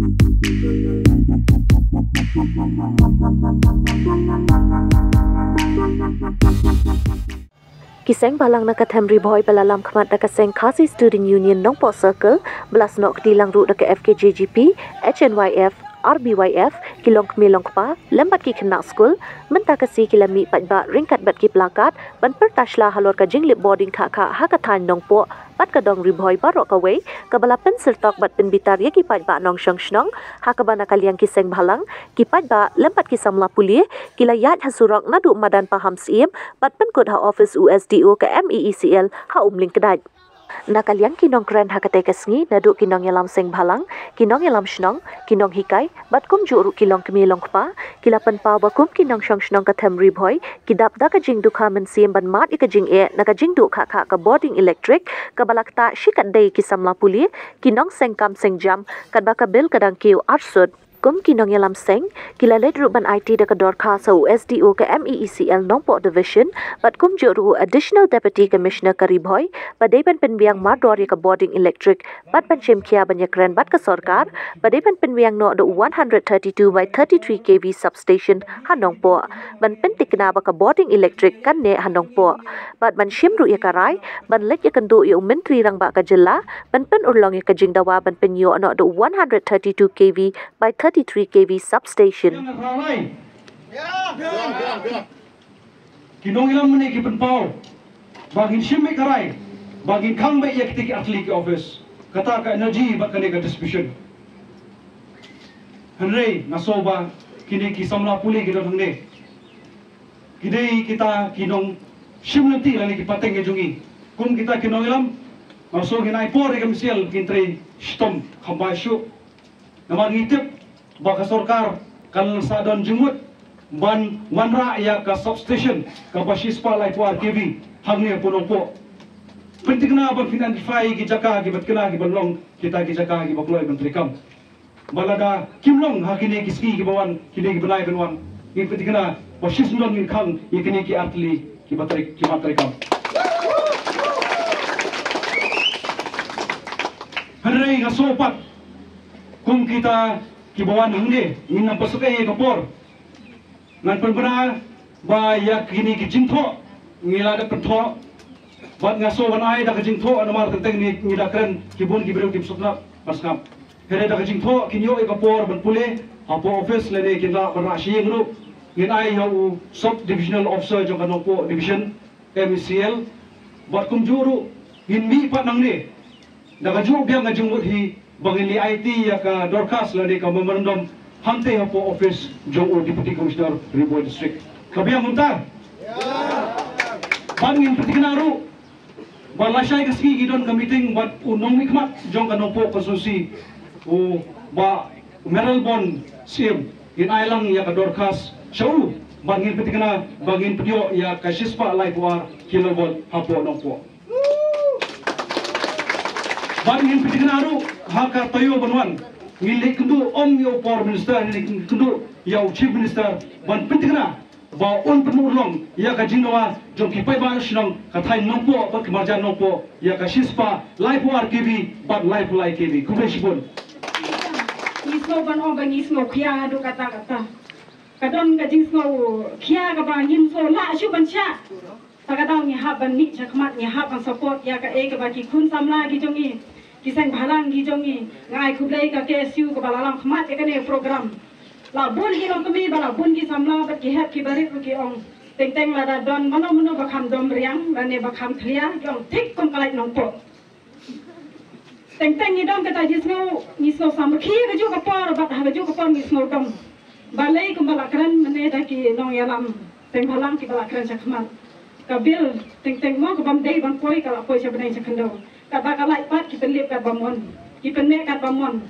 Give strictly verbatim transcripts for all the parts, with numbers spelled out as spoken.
Ki seng bhalang na ka Them Ri Bhoi ba la lam khmat da ka seng Khasi Student Union Nongpoh Circle, ba la snoh kti lang ruh da ka F K J G P, H N Y F, R B Y F, ki longkmie longkpa lem bad ki khynnah skul, mynta ka sngi ki la mih paidbah ryngkat bad ki plakat ban pyrta shla halor ka jinglip bording khah khah ha ka thaiñ Nongpoh bad ka dong Ri Bhoi baroh kawei, kaba la pynsyrtok bad pynbitar ïa ki paidbah nongshong shnong, ha kaba na ka liang ki seng bhalang, ki paidbah lem bad ki samla pule ki la ïaid ha surok naduh madan Pahamsyiem bad pynkut ha office u S D O ka M E E C L ha Umlyngkdait. Na ka liang ki nongkren ha katei ka sngi, naduh ki nongïalam seng bhalang, ki nongïalam shnong, ki nonghikai bad kumjuh ruh ki longkmie longkpa, ki la pynpaw ba kum ki nongshong shnong ka Them Ri Bhoi ki dap da ka jingdukha mynsiem ban mad ïa ka jingeh na ka jingduh khah khah ka bording electric, kaba la ktah shikatdei ki samla pule, ki nongseng kam seng jam, katba ka bill ka dang kiew arsut. Kum ki nongïalam seng, ki la leit ruh ban aiti da ka dorkhas ha u S D O ka M E E C L Nongpoh Division bad kumjuh ruh u Additional Deputy Commissioner ka Ri Bhoi, ba dei ban pynbiang mardor ïa ka bording electric bad ban shim khia ban ïakren bad ka sorkar, ba dei ban pynbiang noh da u one hundred thirty-two by thirty-three K V substation ha Nongpoh, ban pyntikna ba ka bording electric kan neh ha Nongpoh, bad ban shim ruh ïa ka rai ban leit ïakynduh ïa u Myntri Rangbah ka jylla ban pynurlong ïa ka jingdawa ban pynïoh noh da u one hundred thirty-two K V by thirty-three K V substation. Ki nongïalam mynne ki pynpaw ba ngin shim ïa ka rai ba ngin khang beit ïa kitei ki ar tylli ki office, kata ka energy bad kane ka distribution. Hynrei nga sngew ba kine ki samla pule ki don hangne, ki dei kita ki nongshim lynti lane ki pateng ka jong ngi. Kum kita ki nongïalam, nga sngew ngin ai por ïa ka M C L, ngin trei shitom kham bha shuh. Namar ngi tip ba ka sorkar kan sa don jingmut ban wanrah ïa ka substation kaba shispah laiphew ar K V hangne hapoh Nongpoh. Pynthikna ban pyn-identify ki jaka kiba tikna kiba long kita ki jaka kiba kloi ban treikam. Ba lada kim long ha kine ki sngi kiba wan, kine ki bnai ban wan, ngin pynthikna ba shisyndon ngin khang ïa kine ki ar tylli kiba trei, kiba treikam. Hynrei nga sngew pat kum kita kiba wan hangne, ngin ym pynsuh ïa ka por. Ngan pynbna ba ïa kine ki jingthoh ngi la dep pynthoh. Bad nga sngew ban ai da ka jingthoh namar teng teng ngi, ngi da kren ki bun ki briew kim sngewtynnat ban sngap. Hynrei da ka jingthoh kin ïoh ïa ka por ban pule hapoh office lane kin lah ban rah sha ïing ruh. Ngin ai ïa u Sub Divisional Officer jong ka Nongpoh Division, M E C L, bad kumjuh ruh ngin mih pat nangne da ka juh biang ka jingmut hi ba ngin leit aiti ïa ka dorkhas lane ka memorandum hangtei hapoh office jong u Deputy Commissioner Ri Bhoi District. Ka biang mynta. Bad ngin pynthikna ruh ba lashai ka sngi ki don ka meeting bad u nongmihkhmat jong ka Nongpoh constituency, u Bah Mayralborn Syiem, ngin ai lang ïa ka dorkhas sha u bad ngin pynthikna ba ngin pynïoh ïa ka shispah laiphew ar kilovolt hapoh Nongpoh. Bad ngin pynthikna ruh ha ka taïew ban wan ngin leit kynduh ym ïa u Power Minister, ngin leit kynduh ïa u Chief Minister ban pynthikna ba un pynurlong ïa ka jingdawa jong ki paidbah shnong ka thaiñ Nongpoh bad ki marjan Nongpoh ïa ka shispah laiphew ar K V bad laiphew lai K V. Khublei shibun. Ngi sngew ban ong ba ngi sngew khia haduh katta katta. Ka don ka jingsngew khia kaba ngim sngew lah shuh ban shah. Ta ka daw ngi hap ban mih shakhmat, ngi hap ban support ïa kaei kaba ki khun samla ki jong ngi, ki seng bhalang ki jong ngi. Nga ai khublei ka K S U kaba la lam khmat ïa kane program. La bun ki longkmie bad la bun ki samla bad ki hep ki barit ruh ki ong, teng teng lada don mano mano ba kham dom riang lane ba kham khlia ki ong thik kum ka lait Nongpoh. Teng teng ngi don kata jingsngew, ngi sngew samrkhie kajuh ka por bad ha kajuh ka por ngi sngew dom. Balei kumba la kren mynne da ki nongïalam seng bhalang kiba la kren shakhmat. Ka bill teng teng mo kabym dei ban poi ka la poi sha bneng sha khyndew. Katba ka lait pat ki pynlip katba mon, ki pynmih katba mon.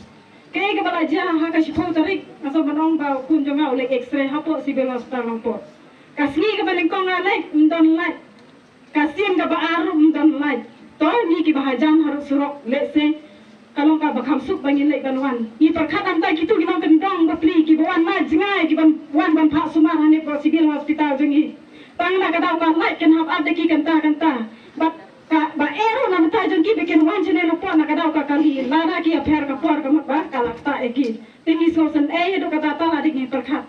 Kaei kaba la jia ha ka shiphew tarik, nga sngew ban ong ba u khun jong nga u leit X-ray hapoh Civil Hospital Nongpoh. Ka sngi kaba nyngkong nga leit ym don lait. Ka sien kaba ar ruh ym don lait. To ngi kiba hajan harud surok lehse ka long kaba kham suk ba ngin leit ban wan. Ngi pyrkhat ym ta kito ki nongkyndong bapli kiba wan na jngai kiba wan ban phah sumar hangne hapoh Civil Hospital jong ngi. Tang na ka daw ka lait kan hap ap da ki kynta kynta. Bad Ka ba eru na mynta jong ki ba kin wan shane na pdeng na ka daw ka kali, lada ki ïapher ka por ka mut ba ka la ktah ïa ki. Te ngi sngewsynei haduh katta ta la dei ngi pyrkhat.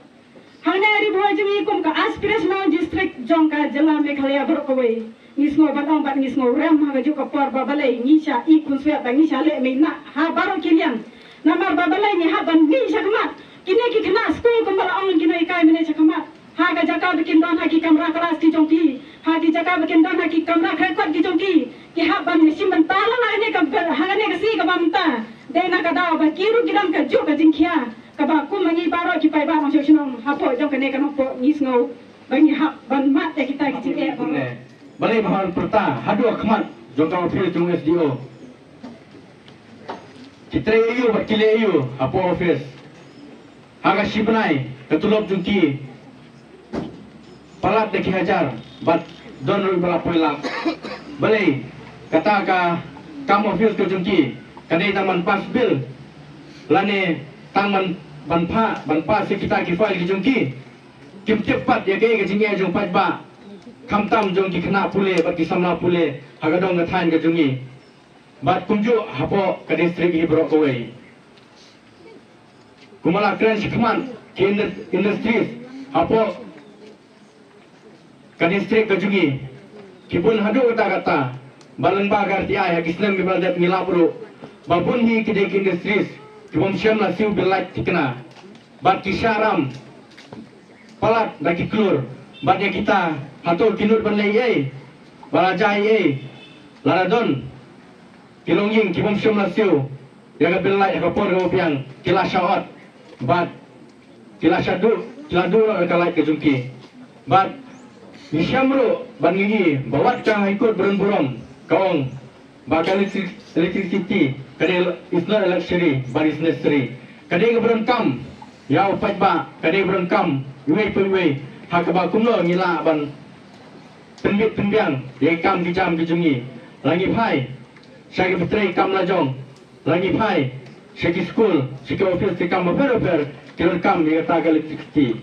Hangne ha Ri Bhoi jong ngi kum ka aspirational district jong ka jylla Meghalaya baroh kawei, ngi sngew ban ong bad ngi sngew rem ha kajuh ka por ba balei ngi shah i khunswet ba ngi shah leh mei na ha baroh ki liang. Namar ba balei ngi hap ban mih shakhmat. Kine ki khynnah skul kumba la ong ki nonghikai mynne shakhmat, ha ka jaka ba kin don ha ki kamra klas ki jong ki, ha ki jaka ba kin don ha ki kamra khrehkot ki jong ki, ki hap ban shim bynta lang ha kane ka, ha kane ka sngi kaba mynta. Dei na ka daw ba ki ruh ki don kajuh ka jingkhia kaba kum ma ngi baroh ki paidbah nongshong shnong hapoh jong kane ka Nongpoh ngi sngew ba ngi hap ban mad ïa kita ki jingeh baroh. Balei ba hap pyrta haduh khmat jong ka office jong S D O. Ki trei aiu bad ki leh aiu hapoh office. Ha ka shi bnai ka tulop jong ki palat da ki hajar bad don ruh ba la poi lak. Balei kata ka kam office ka jong ki ka dei tang ban pass bill lane tang ban, ban pha, ban pass ïa kita ki file ki jong ki. Kim tip pat ïa kaei ka jingeh jong paidbah, khamtam jong ki khynnah pule bad ki samla pule ha ka dong ka thaiñ ka jong ngi. Bad kumjuh hapoh ka district hi baroh kawei. Kumba la kren shakhmat ki indus-, industries hapoh ka district ka jong ngi ki bun haduh katta katta. Bad lyngba ka R T I ha ki snem kiba la dep ngi lap ruh ba bun hi ki dei ki industries ki bym shym la siew bill light thikna bad ki shah ram palat da ki klur. Bad ïa kita, hato ki nud ban leh ei? Ba la jia ei? Lada don ki longïing ki bym shym la siew ïa ka bill light ha ka por kaba biang, ki la shah ot bad ki la shah duh, ki la duh noh ïa ka light ka jong ki. Bad ngi shem ruh bad ngi ïohi ba wat ka High Court ba don burom ka ong ba ka electric-, electricity ka dei, is not a luxury but is necessary. Ka dei kaba donkam ïa u paidbah, ka dei kaba donkam iwei pa iwei. Ha kaba kumno ngi lah ban pynbit pynbiang ïa ki kam ki jam ki jong ngi. La ngi phai sha ki factory kam la jong, la ngi phai sha ki skul, sha ki office, ki kam bapher bapher, ki donkam ïa kata ka electricity.